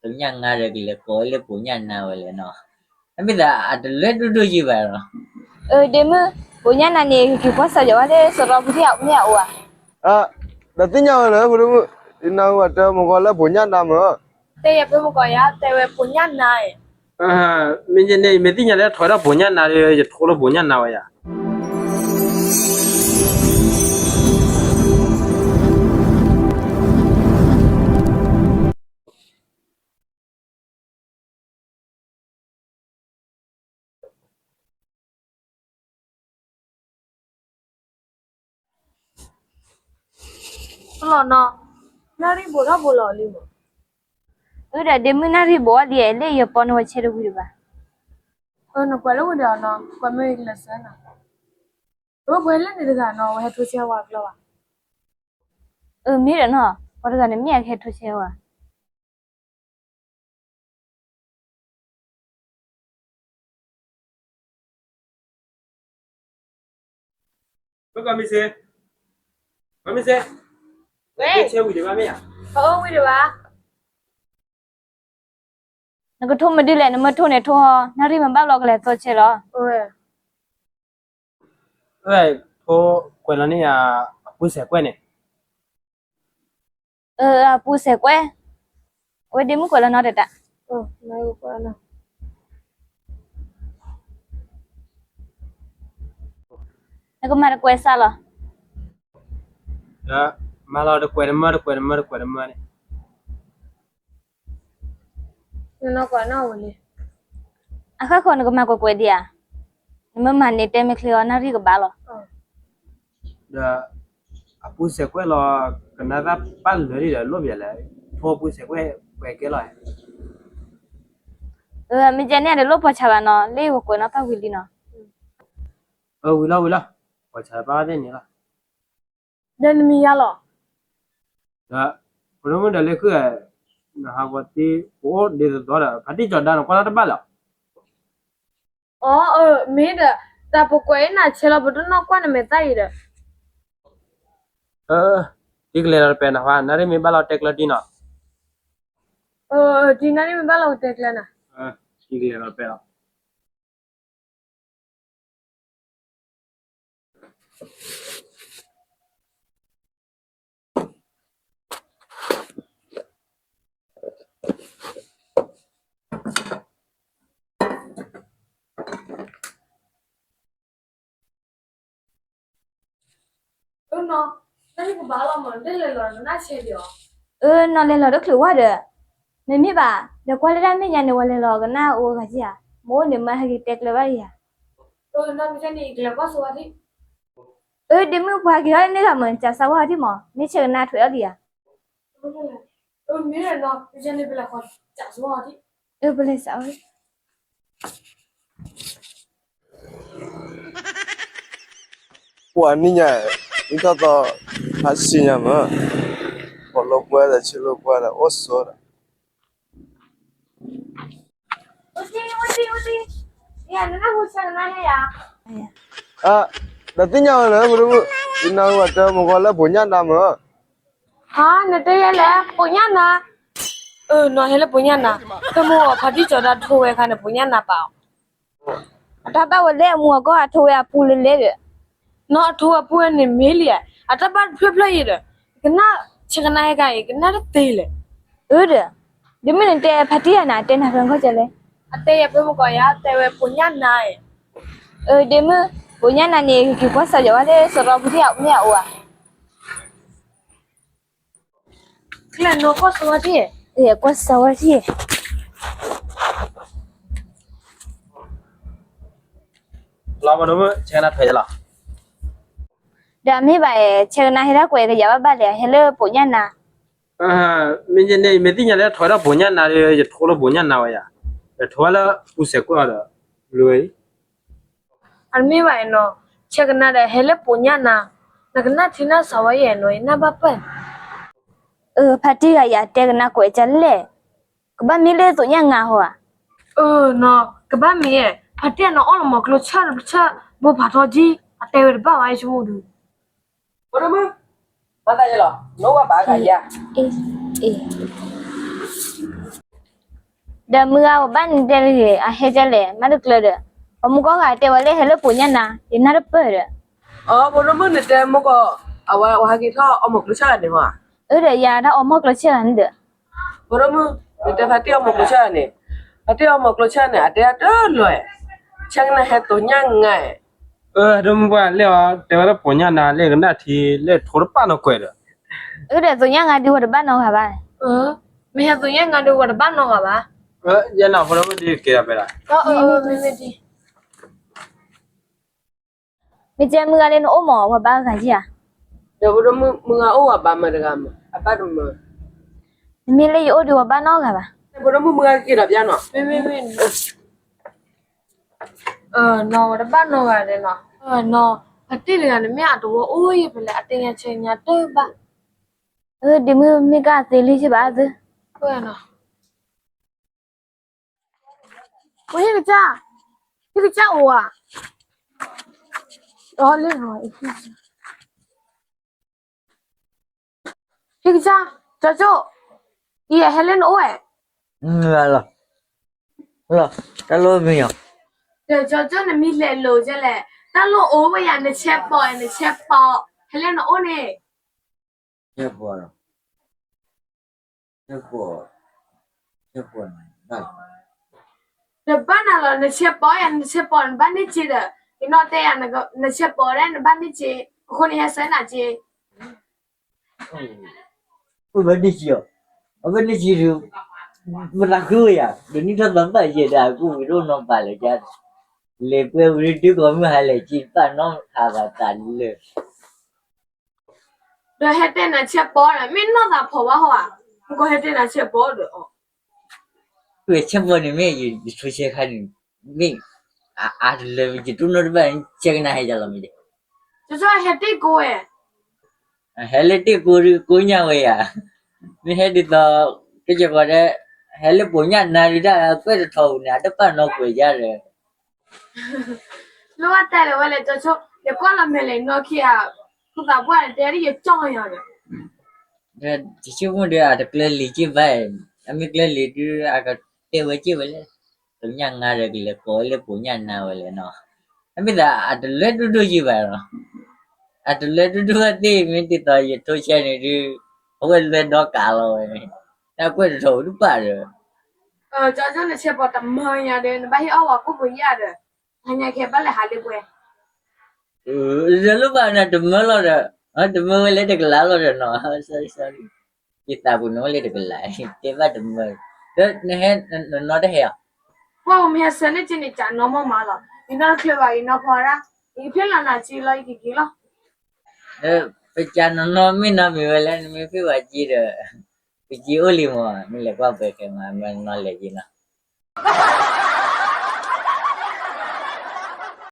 သ့ၣ်ညါနၤဒီးကလဲၤကိးဝဲလၢပိာ်ညၣ်နၤဝဲလဲၣ်နီၤ, တမ့ၢ်သးအတလဲၤဒိၣ်ဒိၣ်ယံၤဘၣ်နီၤ. အၢ ဒ့မုၣ်, ပိာ်ညၣ်နၤန့ၣ် ကက့ၤကွၢ်စၢၤယၤဝဲလၢစီၤရီပူၤသ့ၣ်အအိၣ်ဧါ. ဒီးသ့ၣ်ညါဝဲလၢ ဖိဒိၣ်မုၣ်, ယနၢ်ဟူဘၣ်တဲမုၢ်ကီၤလၢပိာ်ညၣ်နၤမ့ၢ်, တဲယၤဖိမုၢ်ကီၤယၤ တဲဝဲပိာ်ညၣ်နၤ, မ့ၢ်န့ၣ် မ့ၢ်သ့ၣ်ညါလၢထီၣ်ဝဲဒၣ်ပိာ်ညၣ်နၤဒီး ယထိလၢပိာ်ညၣ်နၤဝဲယၤ. လီၤနီၤ, နၣ်ရံၣ်ဘိးထီၣ်ဘိးလီၤလံမး. အၢ ဒီးဒ့မုၣ် နၣ်ရံၣ်ဘိးအီၤလံ, လၢယပီနဝဲဆဲးတဝံၤဒံးဘၣ်. နကွဲးလၢဝံၤဒီးနီၤ, ကွဲးမ့ၢ်ဂ့ၤကလဲၤဆၢနီၤ. အၢ ပှၤဟဲလၢန့ၣ်တဂၤနီၤ, ဝဲဟဲထိဆဲဝဲကျီဘၣ်. အၢ မ့ၢ်ဒီးနီၤ, ပှၤတဂၤန့ၣ်မ့ၢ်အကဟဲထိဆဲဝဲ မ့ၢ်ကီမ့ၢ်စ့, ကီမ့ၢ်စ့, ဝဲ, ဆဲဝံၤဒံးဘၣ်မ့ၢ်ဧါ, အဝံၤဒံးဘၣ်. နကထိမဒုလဲၣ်, နမ့ၢ်ထိန့ၣ်ထိဟီ, နၣ်ရံၣ်မ့ၢ်ဘၣ်လီၤကလဲၤသီဆဲးလီၤ. အဝဲ, ထိကွဲးလီၤန့ၢ်ယၤ အပူၤစဲးကွဲးန့ၣ် အပူၤစဲးကွဲး, အဝဲဒ့မုၣ်ကွဲးလီၤနီတတး, နကမၤတကွဲးစးလီၤ. မၤလီၤတကွဲးတမၢ တကွဲးတမၢ တကွဲးတမၢန့ၣ် အဃၣ်ဃီနကမၤကွဲးကွဲးဒံးဧါ, နမ့ၢ်မၤန့ၣ်တဲမ့ၢ်ချ့အီၤ နၣ်ရံၣ်ကဘၣ်လီၤ. ဒီးအပူၤစဲးကွဲးလီၤ, ကနၣ်သၣ်ပာ်လၢာ်ဒံးဒီးလိၣ်ဘၣ်လဲၣ်, ထိပူၤစဲးကွဲးကွဲးကဲလီၤ. မ့ၢ်ကဲန့ၣ် အတလိၣ်ပီၤဆါဘၣ်နီၤ, လၢပကွဲးနီၣ်သၣ်ဝံၤလံနီၤ. ဝံၤလီၤဝံၤလီၤ, ပီၤဆါပာ်ဘၣ်သ့ၣ်န့ၣ်လီၤ. ဒီးနမံၤယါလီၤ. ဒီး ဖိဒိၣ်မုၣ်ဒီးလၢခုၣ်, နဟးဂီၤသ့ ပအိၣ်ဒ်သိးသိးဒီး ဖါတံၢ်ကၠီၤဒါန့ၣ် ကွၢ်နီၣ်တဘၣ်လၢၤ. အၢ မ့ၢ်ဒီး တၢ်ပကွဲးအံၤနၤဆဲးလီၤ ပတနီၣ်ကွၢ်နမဲာ်သၣ်အံၤဒီး, တံၤကလဲၤလီၤတပဲာ်နၤဟါ, နၣ်ရံၣ်မ့ၢ်ဘၣ်လီၤတဲကျၢၤတံၢ်နီၤ. တံၤနၣ်ရံၣ်မ့ၢ်ဘၣ်လီၤကတဲကျၢၤနၤ, တံၤကလဲၤလီၤတပဲာ်လီၤ. အၢ နီၢ်လဲၤလီၤတချုးဝဲဒီး, မ့မ့ၢ်ဘၣ်, ဒီးကွၢ်လၢတၢ်မဲာ်ညါန့ၣ် ဝဲလဲၤလီၤကနၣ်အိၣ်ဂၤက့ဧါ, မ့ၢ်အိၣ်န့ၣ်မၢဟဲက့ၤတဲကျၢၤဘၣ်ယၤ. အၢ ဒ့မုၣ်ပှၤက့ၤထီၣ်လၢန့ၣ်ဂၤမ့ၢ် ကစးဝါထံၣ်မး, မ့ၢ်ဆဲးကနၣ်ထွဲအီၤလံဧါ. အၢ ပလဲၤစးဝဲ ပှၤနံၣ်ညါ, နံၣ်ထီၣ်သီ, ဟးဆံညါမး, ပီၣ်လိာ်ကွဲဒီး ဆ့လိာ်ကွဲဒီး အိၣ်ဆိးဒီး, ဒီးသ့ၣ်ညါဝဲလၢ ဖိဒိၣ်မုၣ်, ယနၢ်ဟူဘၣ်တဲမုၢ်ကီၤလၢပိာ်ညၣ်နၤမး, ဟါ နတဲယဲလဲၣ် ပိာ်ညၣ်နၤ, အၢ နီၢ်ဟဲလၢပိာ်ညၣ်နၤ, ဖဲမုၢ်အဖါတံၢ်ကၠီၤဒါထိဝဲအခါန့ၣ် ပိာ်ညၣ်နၤပာ်အီၤ အတၢ်ဘၣ်ဝဲလဲၣ် အမူအဂီၢ် အထိဝဲအပူၤလဲၤလဲၣ်ဒီး, နီၢ်အထိဝဲအပူၤဝဲန့ၣ်မ့ၢ်လံ, အတၢ်ဘၣ်တဖျၢၣ်ဖျၢၣ်အံၤဒီး, ကနၣ်ဆဲးကနါဟဲကါအံၤ ကနၣ်တသ့လဲၣ်, အၢဒီး, ဒ့မုၣ်နတဲဖါတံၢ်ယၤနၤ တဲနၤဖဲမုၢ်ကီၤကဲလဲၣ်, အတဲယၤဖဲမုၢ်ကီၤယၤ တဲဝဲပိာ်ညၣ်နၤ, အၢ ဒ့မုၣ်, ပိာ်ညၣ်နၤန့ၣ် ကက့ၤကွၢ်စၢၤယၤဝဲလၢစီၤရီပူၤသ့ၣ်အအိၣ်ဧါ ကလဲၤနီၢ်ကွၢ်စၢၤဝဲတံၢ်, ကွၢ်စၢၤဝဲတံၢ်, လီၤမး ဒိၣ်မုၣ် ဆဲးကနါထွဲယလီၤ, ဒီးမ့ၢ်ဘၣ်, ဆဲးကနါဟဲဒၣ်ကွဲးကယၤဘၣ်ဘၣ်လဲၣ် ဟဲလၢပိာ်ညၣ်နၤ, မ့ၢ်န့ၣ် မ့ၢ်သ့ၣ်ညါလၢထီၣ်ဝဲဒၣ်ပိာ်ညၣ်နၤဒီး ယထိလၢပိာ်ညၣ်နၤဝဲယၤ, ယထိဝဲလၢပူၤစဲးကွဲးအီၤဒီး, လၢဝဲအံၤ အတမ့ၢ်ဘၣ်နီၤ, ဆဲးကနါဒီး ဟဲလၢပိာ်ညၣ်နၤ, နကနၣ်ထံနၣ်စးဝဲယဲနီၤ ယနၢ်ဘၣ်ပၢၢ်, အၢ ဖါတံၢ်ဂၤယၤတဲကနါကွဲးကလဲၣ်, ကဘၣ်မ့ၢ်လၢသိးညၣ်ငါဟီဧါ, အၢ နီၤ ကဘၣ်မ့ၢ်, ဖါတံၢ်အနီၢ်အီၣ်လီၤမၤကျိဆၢတဆၢ, ဘိဖးထီကံ, အတဲဝဲတဘၣ်ဝဲဆိကမိၣ်ဒုး ဖိဒိၣ်မုၣ်, မၤသးယဲလီၤ, နအိၣ်ဘၣ်ပာ်ဂၤယၤ, အ့, အ့, ဒီးမုၢ်ဂၤအိၣ်ဘၣ်န့ၣ်တဲလၢဂ့ၤ အဟဲကလဲၣ် မၤတကျၢၤဒီး, ပှၤမုၢ်ကီၢ်ဂၤတဲဝဲလၢဟဲလၢပိာ်ညၣ်နၤ ယနၢ်တပၢၢ်ဒီး. အိ ဖိဒိၣ်မုၣ်န့ၣ်တဲမုၢ်ကီၢ်, အဝဲဟဲက့ၤထီၣ်အီမိာ်ကျိဆၣ်ဂၤန့ၣ်မး. အၢဒီးယၤတၢ်အီမိာ်ကျိဆၣ်ဂၤန့ၣ်ဒီး. ဖိဒိၣ်မုၣ်, နတဲဖါတံၢ်အီမိာ်ကျိဆၣ်ဂၤန့ၣ်, ဖါတံၢ်အီမိာ်ကျိဆၣ်န့ၣ် အတဲအတလီၤ, ဆဲကနၣ်ဟဲတိာ်ညၣ်ငါ. အၢ ဒိၣ်မုၢ်ပှၢ်လၢအီၤ တဲဝဲလၢပိာ်ညၣ်နၤလၢကနၣ်ထံလၢထိတပာ်နီၢ်ကွဲးဒီး. အၢဒီးတိာ်ညၣ်ငါဒုးဝဲတဘၣ်နီတဂၤဘၣ်. မ့ၢ်ဟဲတိာ်ညၣ်ငါဒုးဝဲတဘၣ်နီတဂၤဘၣ်. ယဲနီၤ ဖိဒိၣ်မုၣ်ဒ်ကဲဒီးဖဲဒၣ်. မ့ၢ်ကဲမုၢ်ဂၤလၢနအိၣ်မး ပှၤဘါဂၤက့ဧါ. ဒီးဖိဒိၣ်မုၣ်မုၢ်ဂၤအိၣ်ဝဲဘၣ်မတဂၤမး အဘၣ်တမၢ. နမ့ၢ်လၢယအိၣ်ဒီးပှၤဘၣ်နီတဂၤဘၣ်. ဖိဒိၣ်မုၣ်မုၢ်ဂၤက့ၤဒီးပျၢ်နီၤ. နီၤဝဲတဘၣ်နီတဂၤန့ၣ်နီၤ. နီၤ, ဖါတံၢ်တဂၤန့ၣ်မ့ၢ်အတဝီအိၣ်ယံၤဖဲလဲၣ် အတဲညါဆဲညါတဘၣ်. အၢ ဒ့မုၢ်မ့ၢ်ကသ့လံစ့ၢ်ဘၣ်သ့. ဟ့ၣ်ကစၢ်, ဟ့ၣ်ကစၢ်အိၣ်ဧါ. ဟ့ၣ်ကစၢ်, ကၠီကၠိ, အံၤဟဲလၢနအိၣ်ဝဲ. လီၤ, တၢ်လိၣ်မံၤအီၤ. ဒီးကၠီကၠိနမံၤလဲၤလိာ်ကလဲၣ်, တၢ်လိၣ်အိၣ်ဝဲယၤ နဆဲးပိာ် နဆဲးပိာ်, ဟဲလၢနအိၣ်န့ၣ်. ဆဲးပိာ်, ဆဲးပိာ်, တဘၣ်နၤလီၤ နဆဲးပိာ်ယၤ နဆဲးပိာ်နဘၣ်န့ၢ်စ့ဒီး, ယနီၢ်တဲယၤ နဆဲးပိာ်ဒၣ်နဘၣ်န့ၢ်စ့, အဃိန့ၣ်ဟဲဆှၢနၤစ့. အိၣ်ဘၣ်န့ၢ်စ့အီၤ, အဘၣ်န့ၢ်စ့ဒီး, ပသးခုဝဲယၤ ဒ်နံၣ်ထီၣ်သီဘၣ်ယဲဒီး အကူၣ်ဝံၤဒိၣ်နီၢ်ပာ်လၢၤကါ, လဲၤပှဲၤဝံၤဒုးကိးမုၢ်ဟါလဲၣ် စ့တဘၣ်နီတခါဘၣ်သးလၢ ဒီးဟဲတဲနၤဆဲးပိာ်ဒီး မ့ၢ်နီၢ်သးဖီၣ်ဘၣ်ဟီဧါ, မ့ၢ်ကီၢ်ဟဲတဲနၤဆဲးပိာ်ဒီးအီၤ, ဆဲးပိာ်န့ၣ်မ့ၢ်ယဆိဆဲခါန့ၣ်, မ့ၢ်အါတလၢ ယတိၢ်နီၣ်တဘၣ် ဆဲကနၣ်ဟဲယၤလီၤမ့ၢ်ဒဲး, ဟဲတ့ၢ်ကိဝဲ, ဟဲလၢတ့ၢ်ကိဒုးကိညၣ်ဝဲယၤ, မ့ၢ်ဟဲဒ်သိး, ကစၢၢ်ကီးဒဲး, ဟဲလၢပိာ်ညၣ်နၤဒုးတၢ်ကွဲၢ်တထီၣ်အူၤန့ၣ် အတပာ်နီၣ်ကွဲးယၤဒီး လၢဝဲတဲလၢၤဝဲလဲၣ် ကၠီဆိ, ယကွၢ်လီၤမဲာ်လဲၣ်နီၢ်ခံဧါ, ဖိသၣ်ပှၢ်န့ၣ် တဲဒ်ယကၠီယၤဒီး, ယဆိကမိၣ်ဒီး အတကျၢၤလံာ်က့ဘၣ်, အမ့ၢ်ကျၢၤလံာ်ဒုး အကတဲဝဲက့ဝဲလဲၣ်, ပိာ်ညၣ်နၤဒီးကလဲၤကိးဝဲလၢပိာ်ညၣ်နၤဝဲလဲၣ်နီၤ, အမ့ၢ်သးအတလဲၤဒိၣ်ဒိၣ်ယံၤဘၣ်နီၤ, အတလဲၤဒိၣ်ဒိၣ်ဘၣ်သ့ၣ် မ့ၢ်ဒ်သိးယထိဆဲန့ၣ်ဒုး, အဝဲလဲၤဒီကးလီၤဝဲ, တၢ်ကွဲၢ်တထီၣ်အူၤတပာ်ဒီး ကၠီဆိ နဆဲးပိာ်တမၢယၤဒီး နဘၣ်ဟ့ၣ်အီၣ်ဝဲကိၣ်ပယၣ်ဒီး, ဟါညါကဟဲဘၣ်လဲၤဟးလၢပှဲၤ, ဒီးလိၣ်ဘၣ်နၤတမၢလီၤဒီး, တမၢဝဲလၢတကလးလီၤဒီးနီၤ, ယသးပူၤန့ၣ်ဝဲလၢတကလး, တဲဘၣ်တမၢ, ဒီးနဟဲနနီၢ်တဟဲဧါ, ပှၤမ့ၢ်ဟဲဆှၢန့ၢ်က့န့ၣ် ကးနီၢ်မီၢ်မးလီၤ, ယနီၢ်တချုးဘၣ် ယနီၢ်ဖီဒၣ်, ယကဖ့ၣ်လီၤနၤက့လီၤ ယကက့ၤလီၤ ဒီးပကးနီၢ်နီၢ်မ့ၢ်နီၢ်မံၤဝဲလၢ နမ့ၢ်ဖ့ၣ်ဝဲက့ဒီး, ပက့အိၣ်လံမး မ့ၢ်လဲၤကွၢ်ပှဲၤခဲမး မ့ၢ်နီၢ်လဲၤက့နီၤ,